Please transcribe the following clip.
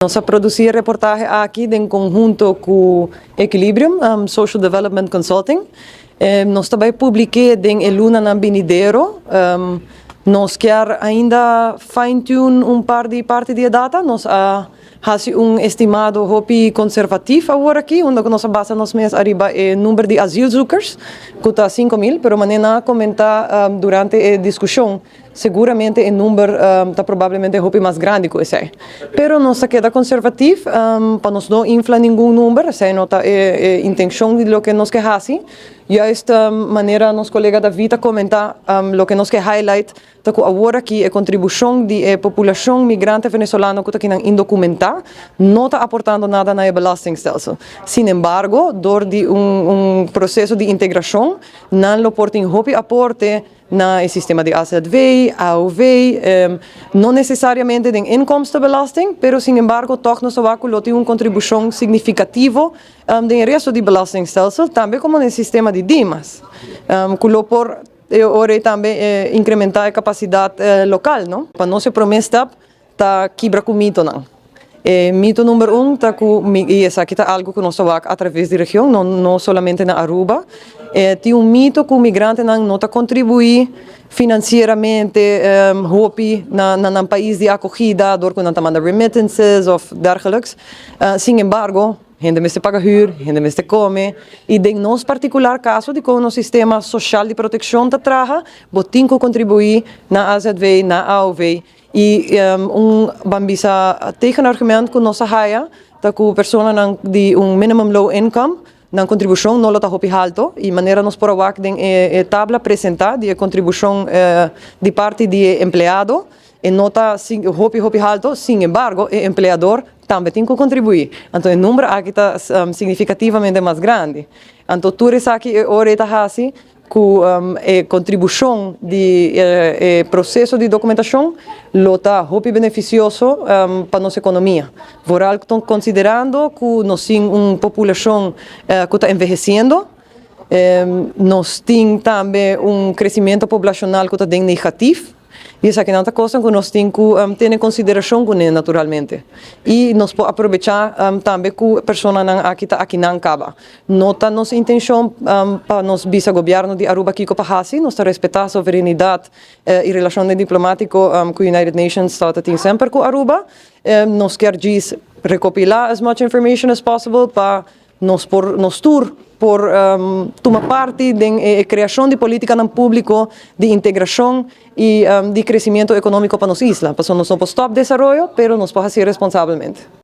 Nos a produci e reportahe aki den conhunto cu Equilibrium Social Development Consulting. Nos ta bay publica den e lunanan binidero. Nos kier ainda fine-tune un par di parti di data. Nos a haci un estimado hopi conservativo awor aki, unda nos a basa nos mes ariba e number di asielzoekers, cu ta 5 mil, pero manera a comenta durante e discusion, seguramente e number ta probablemente hopi mas grandi cu esey. Pero nos a keda conservativo pa nos no infla ningun number, esey no ta e intencion di loke nos kier haci. Juist manera nos colega David a comenta, loke nos kier highlight ta cu awor aki e contribucion di e poblacion migrante venezolano cu ta indocumenta no ta aportando nada na belastingstelsel. Sin embargo, door di un proceso di integracion, nan lo por tin hopi aporte na sistema di AZV, AOV, no necesariamente den inkomstenbelasting, pero sin embargo toch nos lo tin un contribucion significativo den resto di belastingstelsel, tambe como den sistema di DIMAS, cu lo por ora tambe incrementa e capacidad local, no? Pa nos e prome stap ta kibra cu mitonan. Mito number 1 ta cu, y esaki ta algo cu nos ta a traves di region, no solamente na Aruba. Tin un mito cu migrantenan no ta contribui financieramente hopi na pais di acogida, door cu nan ta manda remittances of dergelijks. Sin embargo, hende mester paga huur, hende mester come. Y den nos particular caso, di con nos sistema social di proteccion ta traha, bo tin cu contribui na AZV, na AOV. Y un ban bisa tegenargument cu nos a haya, ta cu personanan di un minimum low income, nan contribucion no ta hopi halto y manera nos por a wak den e tabla presenta di contribucion di parti di empleado e no ta hopi hopi halto. Sin embargo, e empleador tambe tin cu contribui. Anto, e number aki ta significativamente mas grandi. Anto, tur esaki ora ta haci cu e contribucion di proceso di documentacion lo ta hopi beneficioso pa nos economia. Vooral considerando cu nos tin un poblacion cu ta enveheciendo, nos tin tambe un crecemento poblacional cu ta negativo, y esaki ta cos cu nos tin cu tene en consideracion cu naturalmente. Y nos por aprovecha tambe cu personanan aki ta akinan caba. No ta nos intencion pa nos bisa gobierno di Aruba kico pa haci, nos ta respeta soberanidad y relacion diplomatico cu United Nations ta tin semper cu Aruba. Nos kier djis recopila as much information as possible pa nos por nos tur por tuma parti den creacion di politicanan publico di integracion y di crecemento economico pa nos isla. Pasobra nos no por stop desaroyo, pero nos por haci responsabelmente.